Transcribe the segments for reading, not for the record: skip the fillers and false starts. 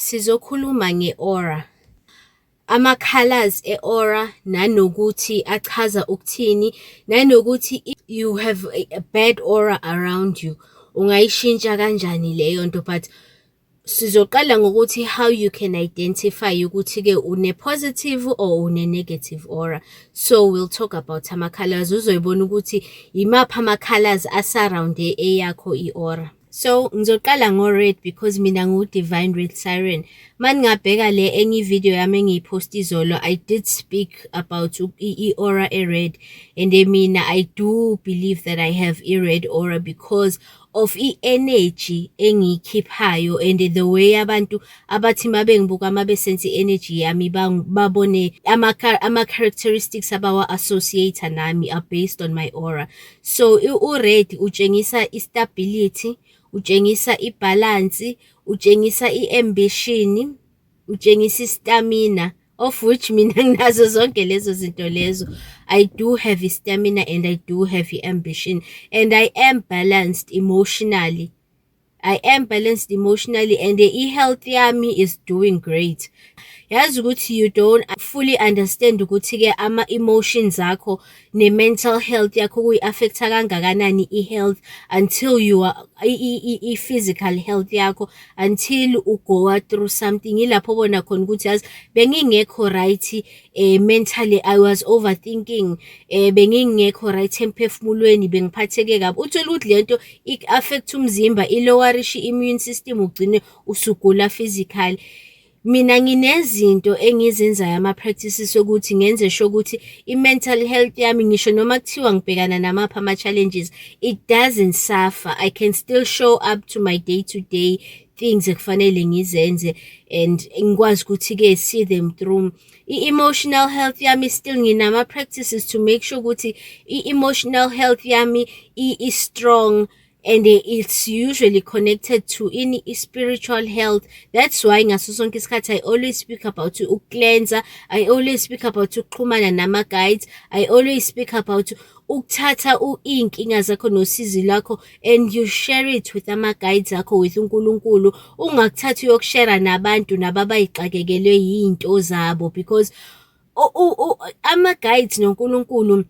Sizokhuluma nge-aura, ama-colours e-aura, nanokuthi achaza ukuthini, nanokuthi you have a bad aura around you, ungayishintsha kanjani leyo nto. But sizoqala ngokuthi how you can identify ukuthi-ke une-positive or une-negative aura. So we'll talk about ama-colours, uzoyibona ukuthi imaphi ama-colours a-surround-e eyakho i-aura. So ngizoqala ngo-red because mina ngiwu-Divine Red Siren. Uma ningabheka le enye i-video yami engiyiphoste izolo, I did speak about i-aura e-red, and mina I do believe that I have i-red aura because of i-energy engiyikhiphayo and the way abantu abathi uma bengibuka, uma be-sense i-energy yami, babone ama-characteristics abawa-associate-a nami are based on my aura. So u-red utshengisa i-stability, utshengisa ibhalansi, utshengisa i-ambition, utshengisa i-stamina, of which mina nginazo zonke lezo zinto lezo. I do have i-stamina and I do have i-ambition and I am balanced emotionally. I am balanced emotionally and i-health yami is doing great. Yazi ukuthi you don't fully understand ukuthi-ke ama-emotions akho ne-mental health yakho kuyi-affect-a kangakanani i-health until you are i-physical health yakho, until u-go-a through something. Yilapho obona khona ukuthi yazi bengingekho right mentally, I was overthinking, bengingekho right emphefumulweni, bengiphatheke kabi. Uthole ukuthi lento ik-affect umzimba, i-lower-ishe i-immune system, ugcine usugula physically. Mina nginezinto engizenzayo, ama-practices okuthi ngenze sure ukuthi i-mental health yami, ngisho noma kuthiwa ngibhekana namaphi ama-challenges, it doesn't suffer. I can still show up to my day to day things ekufanele ngizenze and ngikwazi ukuthi-ke see them through. I-emotional health yami, still nginama-practices to make sure ukuthi i-emotional health yami i-strong and it's usually connected to ini? I-spiritual health. That's why ngaso sonke isikhathi I always speak about uku-cleanse-a, I always speak about ukuxhumana nama-guides, I always speak about ukuthatha iy'nkinga zakho nosizi lwakho and you share it with ama-guides akho, with uNkulunkulu. Ungakuthathi uyoku-share-a nabantu nabo abay'xakekelwe yiy'nto zabo, because ama-guides noNkulunkulu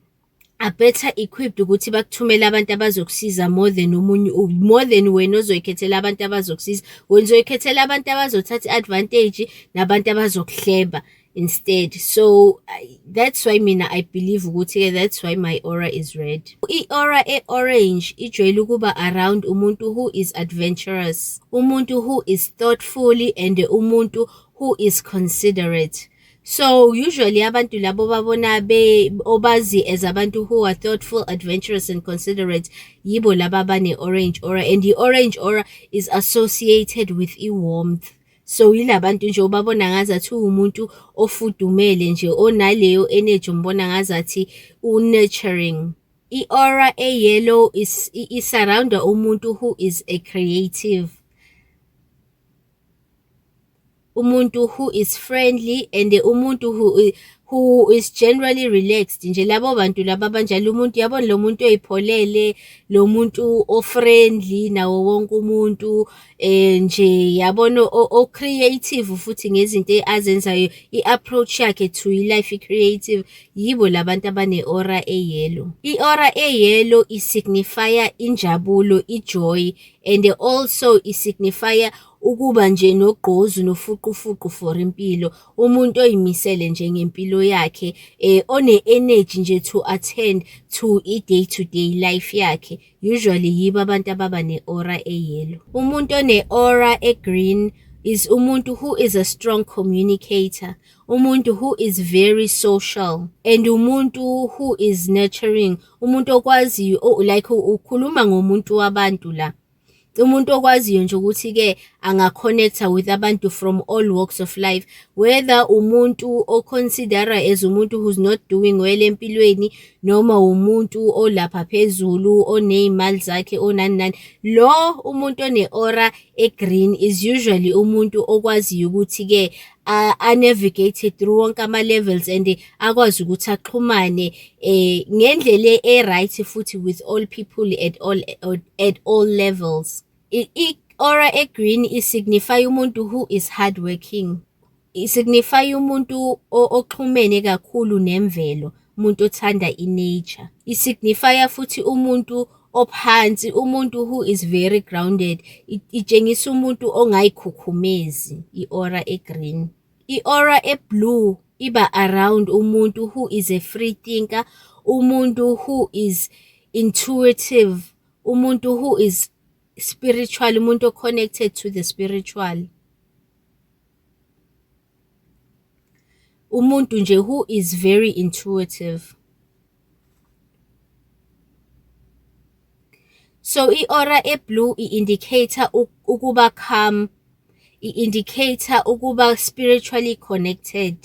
are better equipped ukuthi bakuthumele abantu abazokusiza more than omunye, more than wena ozoyikhethela abantu abazokusiza. Wena uzoyikhethela abantu abazothatha i-advantage nabantu abazokuhleba instead. So that's why mina I believe ukuthi-ke that's why my aura is red. I-aura e-orange ijwayele ukuba around umuntu who is adventurous, umuntu who is thoughtful and umuntu who is considerate. So usually abantu labo babona be obazi as abantu who are thoughtful, adventurous and considerate, yibo laba abane-orange aura, and the orange aura is associated with i-warmth. So yilabantu nje obabona ngazathi uwumuntu ofudumele nje, onaleyo energy, umbona ngazathi u-nurturing. I-aura e-yellow is i-surround-a umuntu who is a creative, umuntu who is friendly and umuntu who is generally relaxed nje. Labo bantu laba abanjalo, umuntu, yabona lo muntu oyipholele, lo muntu o-friendly nawo wonke umuntu nje, yabona, o-creative futhi ngezinto azenzayo, i-approach yakhe to i-life i-creative, yibo labantu abane-aura e-yellow. I-aura e-yellow i-signify-a injabulo, i-joy, and also i-signify-a ukuba nje nogqozi nofuqufuqu for impilo. Umuntu oyimisele nje ngempilo yakhe, one-energy nje to attend to i-day to day life yakhe. Usually yibo abantu ababa ne-aura e-yellow. Umuntu one-aura e-green is umuntu who is a strong communicator, umuntu who is very social and umuntu who is nurturing, umuntu okwaziyo, like ukhuluma ngomuntu wabantu la. Umuntu okwaziyo nje ukuthi-ke anga-connect-a with abantu from all walks of life, whether umuntu o-consider-a as umuntu who's not doing well empilweni noma umuntu olapha phezulu oney'mali zakhe, onani nani. Lo umuntu one-aura e-green is usually umuntu okwaziyo ukuthi-ke a-navigate through wonke ama-levels and akwazi ukuthi axhumane ngendlela e-right futhi with all people at all levels. I-aura e-green i-signify umuntu who is hardworking. I-signify umuntu oxhumene kakhulu nemvelo, umuntu othanda i-nature. I-signify-a futhi umuntu ophansi, umuntu who is very grounded. Itshengisa umuntu ongayikhukhumezi, i-aura e-green. I-aura e-blue iba around umuntu who is a free thinker, umuntu who is intuitive, umuntu who is spiritual, umuntu o-connected to the spiritual. Umuntu nje who is very intuitive. So i-aura e-blue i-indicate-a ukuba calm, i-indicate-a ukuba spiritually connected.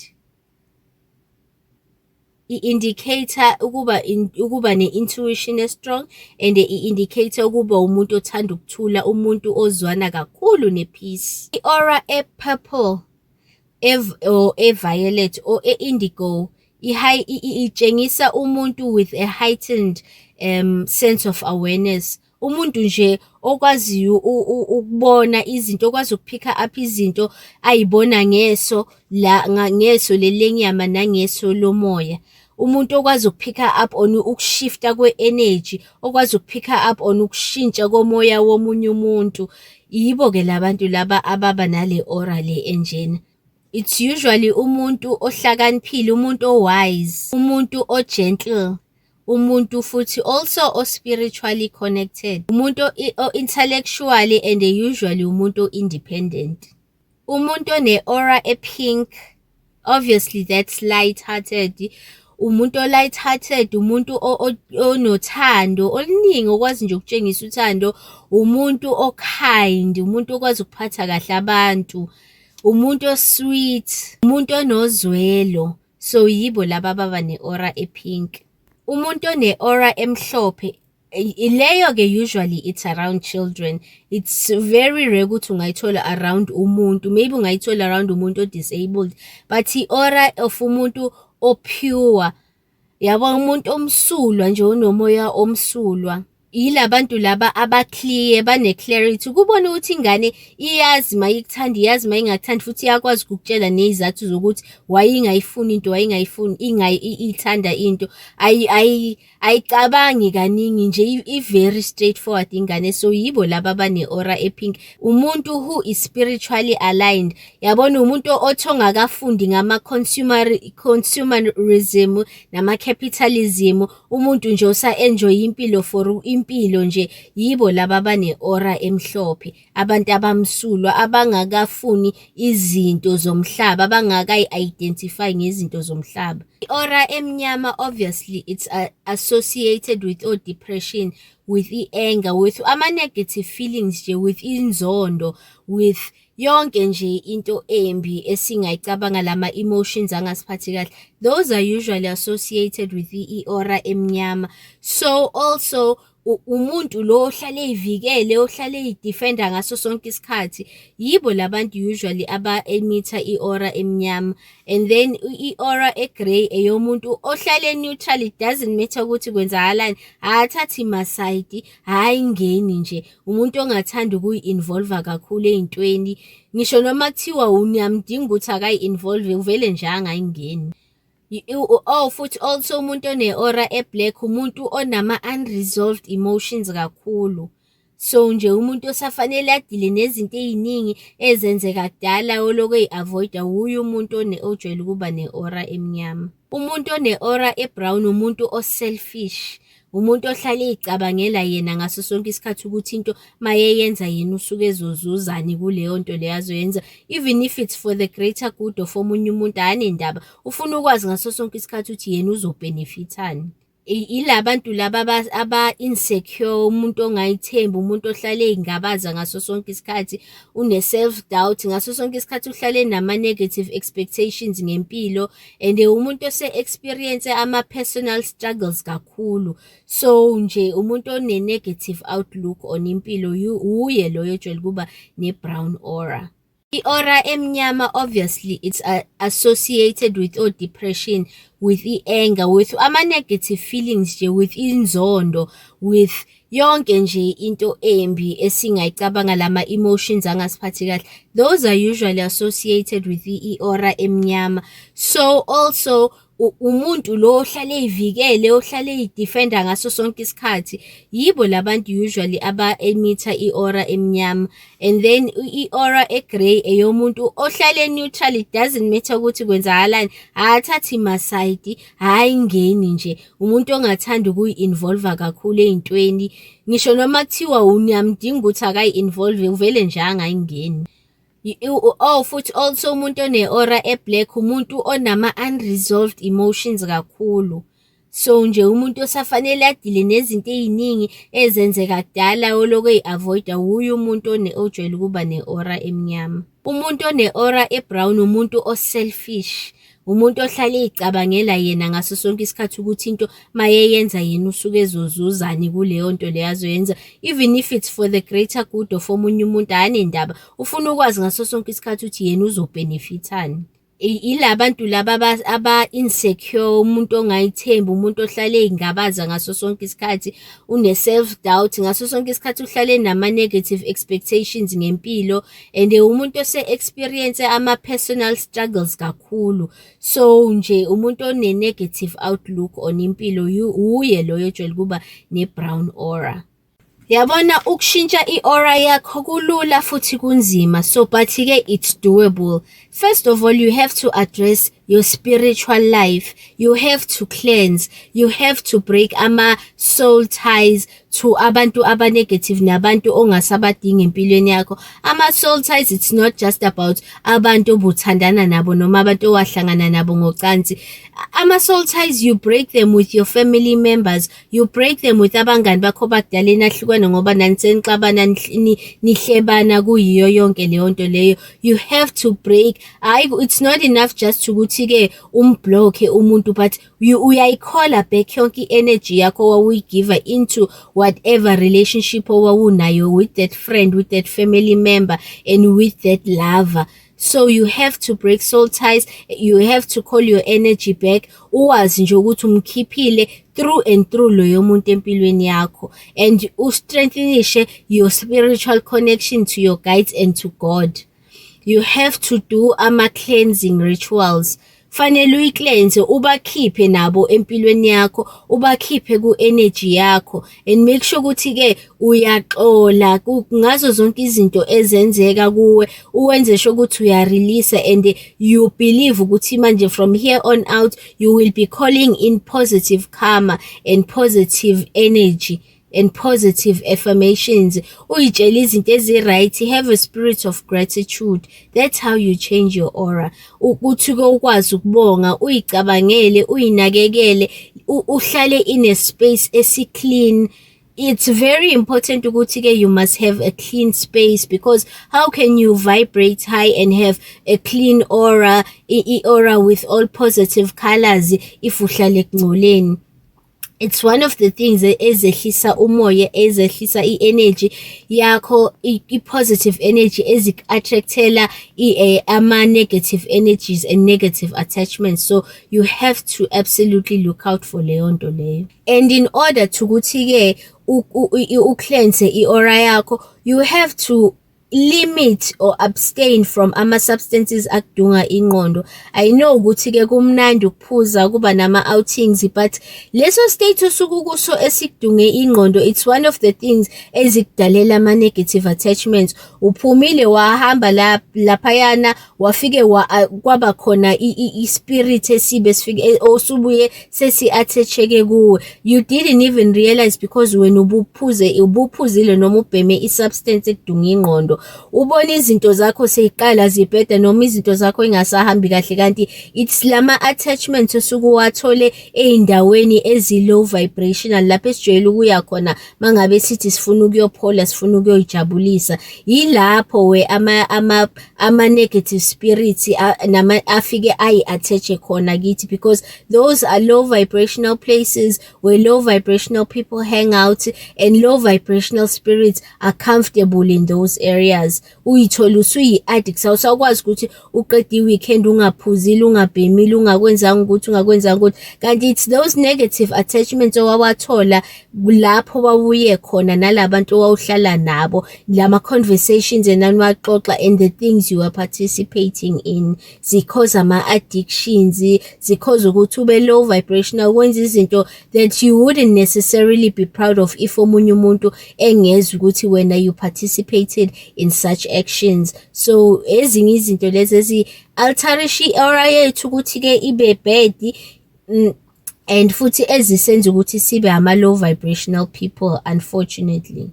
I-indicate-a ukuba ne-intuition e-strong and i-indicate-a ukuba umuntu othanda ukuthula, umuntu ozwana kakhulu ne-peace. I-aura e-purple or e-violet or e-indigo itshengisa umuntu with a heightened sense of awareness. Umuntu nje okwaziyo ukubona izinto, okwazi uku-pick-a up izinto ayibona ngeso la, ngeso leli lenyama nangeso lomoya. Umuntu okwazi uku-pick-a up on uku-shift-a kwe-energy, okwazi uku-pick-a up on ukushintsha komoya womunye umuntu. Yibo-ke la bantu laba ababa nale aura le enjena. It's usually umuntu ohlakaniphile, umuntu o-wise, umuntu o-gentle, umuntu futhi also o-spiritually connected, umuntu o-intellectually and usually umuntu o-independent. Umuntu one-aura e-pink, obviously that's light-hearted. Umuntu o-light-hearted, umuntu onothando oluningi, okwazi nje ukutshengisa uthando, umuntu o-kind, umuntu okwazi ukuphatha kahle abantu, umuntu o-sweet, umuntu onozwelo. So yibo laba ababa ne-aura e-pink. Umuntu one-aura emhlophe, leyo-ke usually it's around children. It's very rare ukuthi ungayithola around umuntu, maybe ungayithola around umuntu o-disabled, but i-aura of umuntu o-pure, yabo, umuntu omsulwa nje, onomoya omsulwa. Yila bantu laba aba-clear, bane-clarity. Kubona ukuthi ingane iyazi mayikuthanda, iyazi mayingakuthandi, futhi iyakwazi ukukutshela ney'zathu zokuthi why ingayifuni into, why ingayifuni, ithanda into. Ayicabangi kaningi nje, i-very straightforward ingane. So yibo laba abane-aura e-pink. Umuntu who is spiritually aligned, yabona, umuntu othi ongakafundi ngama-consumerism nama-capitalism, umuntu nje osa-enjoy impilo for impilo nje, yibo laba abane-aura emhlophe, abantu abamsulwa, abangakafuni izinto zomhlaba, abangakayi-identify ngezinto zomhlaba. I-aura emnyama, obviously it's associated with o-depression, with i-anger, with ama-negative feelings nje, with inzondo, with yonke nje into embi esingayicabanga, lama-emotions angasiphathi kahle. Those are usually associated with i-aura emnyama. So also umuntu lo ohlale ey'vikele, ohlale ey'defend-a ngaso sonke isikhathi, yibo labantu usually aba-emit-a i-aura emnyama. And then i-aura e-grey eyomuntu ohlale e-neutral, it doesn't matter ukuthi kwenzakalani, akathathi ma-side, hhayi nje, umuntu ongathandi ukuyi-involve-a kakhulu ey'ntweni, ngisho noma kuthiwa uyamdinga ukuthi akayi-involve, uvele nje angayingeni. Oh, futhi also umuntu one-aura e-black, umuntu onama-unresolved emotions kakhulu. So nje umuntu osafanele a-deal-e nezinto ey'ningi ezenzeka kudala, olokhu eyi-avoid-a, wuye umuntu ojwayele ukuba ne-aura emnyama. Umuntu one-aura e-brown, umuntu o-selfish, umuntu ohlale ey'cabangela yena ngaso sonke isikhathi ukuthi into mayeyenza yena usuke ezozuzani kuleyo nto leyo azoyenza, even if it's for the greater good of omunye umuntu, akanendaba, ufuna ukwazi ngaso sonke isikhathi ukuthi yena uzo-benefit-ani. Ila bantu laba aba-insecure, umuntu ongayithembi, umuntu ohlale ey'ngabaza ngaso sonke isikhathi, une-self doubt ngaso sonke isikhathi, uhlale enama-negative expectations ngempilo and umuntu ose-experience ama-personal struggles kakhulu. So nje umuntu one-negative outlook on impilo, uye loyo ojwayele ukuba ne-brown aura. I-aura emnyama, obviously, it's associated with o-depression, with i-anger, with ama-negative feelings nje, with inzondo, with yonke nje into embi esingayicabanga, lama-emotions angasiphathi kahle. Those are usually associated with i-aura emnyama. So also umuntu lo ohlale ey'vikele, ohlale ey'difenda ngaso sonke isikhathi, yibo la bantu usually aba-emit-a i-aura emnyama. And then i-aura e-grey eyomuntu ohlale e-neutral, it doesn't matter ukuthi kwenzakalani, akathathi ma-side, hhayi nje, umuntu ongathandi ukuyi-involve-a kakhulu ey'ntweni, ngisho noma kuthiwa uyamdinga ukuthi akayi-involve, uvele nje angayingeni. Oh, futhi also umuntu one-aura e-black umuntu onama-unresolved emotions kakhulu. So nje umuntu osafanele a-deal-e nezinto ey'ningi ezenzeka kudala, olokhu eyi-avoid-a, wuye umuntu ojwayele ukuba ne-aura emnyama. Umuntu one-aura e-brown umuntu o-selfish, umuntu ohlale ey'cabangela yena ngaso sonke isikhathi ukuthi into mayeyenza yena usuke ezozuzani kuleyo nto leyo azoyenza, even if it's for the greater good of omunye umuntu, akanendaba, ufuna ukwazi ngaso sonke isikhathi ukuthi yena uzo-benefit-ani. Ila bantu laba aba-insecure, umuntu ongay'thembi, umuntu ohlale ey'ngabaza ngaso sonke isikhathi, une-self doubt ngaso sonke isikhathi, uhlale enama-negative expectations ngempilo and umuntu ose-experience ama-personal struggles kakhulu. So nje umuntu one-negative outlook on impilo, uye loyo ojwayele ukuba ne-brown aura. Yabona, ukushintsha i-aura yakho kulula futhi kunzima, so but-ke it's doable. First of all, you have to address your spiritual life. You have to cleanse. You have to break ama-soul ties to abantu aba-negative nabantu ongasabadingi empilweni yakho. Ama-soul ties, it's not just about abantu obuthandana nabo noma abantu owahlangana nabo ngocansi. Ama-soul ties, you break them with your family members. You break them with abangani bakho bakudala enahlukana ngoba nanisenixabana, nihlebana kuyiyo yonke leyo nto leyo. You have to break. Hhayi, it's not enough just ukuthi-ke um-block-e umuntu, but uyayi-call-a back yonke i-energy yakho owawuyi-give into whatever relationship owawunayo with that friend, with that family member and with that lover. So you have to break soul ties, you have to call your energy back, uwazi nje ukuthi umkhiphile through and through loyo muntu empilweni yakho and u-strengthen-ishe your spiritual connection to your guides and to God. You have to do ama-cleansing rituals. Fanele uyi-cleanse, ubakhiphe nabo empilweni yakho, ubakhiphe ku-energy yakho and make sure ukuthi-ke uyaxola ngazo zonke izinto ezenzeka kuwe, uwenze sure ukuthi uya-release-a and you believe ukuthi manje from here on out you will be calling in positive karma and positive energy and positive affirmations. Uy'tshele izinto ezi-right, have a spirit of gratitude. That's how you change your aura. Ukuthi-ke ukwazi ukubonga, uy'cabangele, uy'nakekele, uhlale in a space esi-clean. It's very important ukuthi-ke you must have a clean space, because how can you vibrate high and have a clean aura, i-aura with all positive colors, if uhlale ekungcoleni? It's one of the things ezehlisa umoya, ezehlisa i-energy yakho, i-positive energy eziku-attract-ela ama-negative energies and negative attachments. So you have to absolutely look out for leyo nto leyo. And in order to ukuthi-ke u-cleanse i-aura yakho, you have to limit or abstain from ama-substances akudunga ingqondo. I know ukuthi-ke kumnandi ukuphuza, kuba nama-outings, but leso state osuke ukuso esikudunge ingqondo, it's one of the things ezikudalela ama-negative attachments. Uphumile wahamba la laphayana, wafike kwaba khona i-spirit esibi esifike osubuye sesi-attach-eke kuwe. You didn't even realize because wena ubuphuze, ubuphuzile noma ubheme i-substance ekudunga ingqondo. Ubona izinto zakho sey'qala zibheda noma izinto zakho y'ngasahambi kahle, kanti it's lama-attachments osuke uwathole ey'ndaweni ezi-low vibrational, lapho esijwayele ukuya khona mangabe sithi sifuna ukuyophola, sifuna ukuyoy'jabulisa. Yilapho we ama-negative spirits nama afike ayi-attach-e khona kithi, because those are low vibrational places where low vibrational people hang out and low vibrational spirits are comfortable in those areas. areas, uyithole usuyi-addict, awusakwazi ukuthi uqede i-weekend ungaphuzile, ungabhemile, ungakwenzanga ukuthi, ungakwenzanga ukuthi. Kanti it's those negative attachments owawathola lapho wawuye khona nalabantu owawuhlala nabo, lama-conversations enaniwaxoxa and the things you were participating in, zi-cause ama-addictions, zi-cause ukuthi ube low vibrational, wenze izinto that you wouldn't necessarily be proud of if omunye umuntu engezwa ukuthi wena you participated in such actions. So ezinye izinto lezi ezi-alter-isha i-aura yethu ukuthi-ke ibe bad, and futhi ezisenza ukuthi sibe ama-low vibrational people, unfortunately.